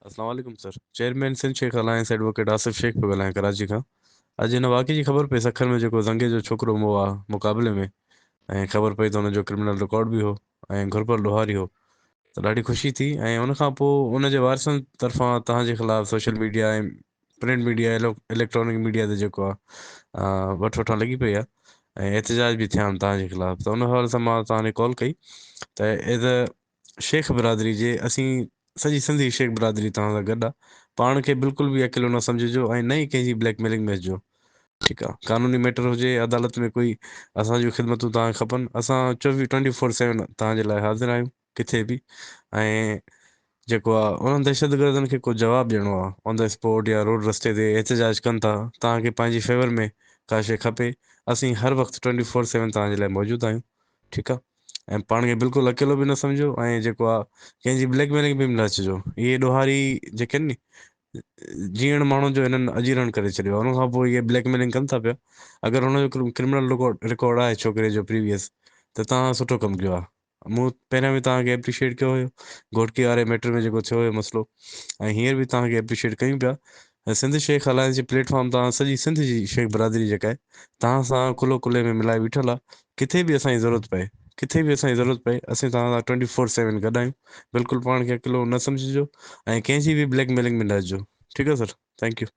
اسلام عليڪم sir chairman Sindh Sheikh alliance advocate Asif Sheikh پيو ڳالهايان ڪراچي کان اڄ هن واقعي جي خبر پئي سکر ۾ جيڪو زنگي جو ڇوڪرو مئو آ مقابلي ۾ ۽ خبر پئي ته هن جو ڪرمنل رڪارڊ به هو ۽ گهربل ڏوهاري هو ته ڏاڍي خوشي ٿي ۽ ان کان پوء ان جي وارثن طرفان توهان جي خلاف social media ۽ print media electronic media تي جيڪو آ وٺ وٺان لڳي پئي آ ۽ احتجاج به ٿيا آهن توهان جي خلاف ته ان حوالي سان مان توهان کي ڪال ڪئي ته ايز اي شيخ برادري جي اسين سڄي سنڌي شيخ برادري توهان سان گڏ آ پاڻ کي بلڪل به اڪيلو نه سمجهجو ۽ نه ئي ڪنهن جي بليڪ ميلنگ ۾ اچجو ٺيڪ آ قانوني ميٽر هجي عدالت ۾ ڪوئي اسان جون خدمتون توهان کي کپن اسان چوويهه ٽوئنٽي فور سيون توهان جي لاء حاضر آهيون ڪٿي به ۽ جيڪو آ انهن دهشتگردن کي ڪو جواب ڏيڻو آ آن the spot يا روڊ رستي تي احتجاج ڪن ٿا توهان کي پنهنجي فيور ۾ ڪا شي کپي اسين هر وقت ٽوئنٽي فور سيون توهان جي لاء موجود آهيون ٺيڪ آ ۽ پاڻ کي بلڪل اڪيلو به نه سمجهو ۽ جيڪو آ ڪنهن جي بليڪ ميلنگ به نه اچجو اهي ڏوهاري جيڪي آهن ني جيئڻ ماڻهن جو هنن اجيرڻ ڪري ڇڏيو آ ان کان پوء اهي بليڪ ميلنگ ڪن ٿا پيا اگر هن جو ڪرمنل رڪارڊ رڪارڊ آهي ڇوڪري جو پريويس ته توهان سٺو ڪم ڪيو آ مون پهريان به توهان کي اپريشيئيٽ ڪيو هيو گهوٽڪي واري ميٽر ۾ جيڪو ٿيو هيو مسئلو ۽ هينئر به توهان کي اپريشيئيٽ ڪيون پيا ۽ سنڌ شيخ الائنس جي پليٽ فارم تان سڄي سنڌ جي شيخ برادري جيڪا آهي توهان سان ڪلهو ڪلهي ۾ ملائي بيٺل آهي ڪٿي به اسان جي ضرورت پئي ڪٿي به اسان جي ضرورت پئي اسين توهان سان ٽوئنٽي فور سيون گڏ آهيون بلڪل پاڻ کي اڪيلو نه سمجهجو ۽ ڪنهن جي به بليڪ ميلنگ ۾ نه اچجو ٺيڪ آهي سر thank you.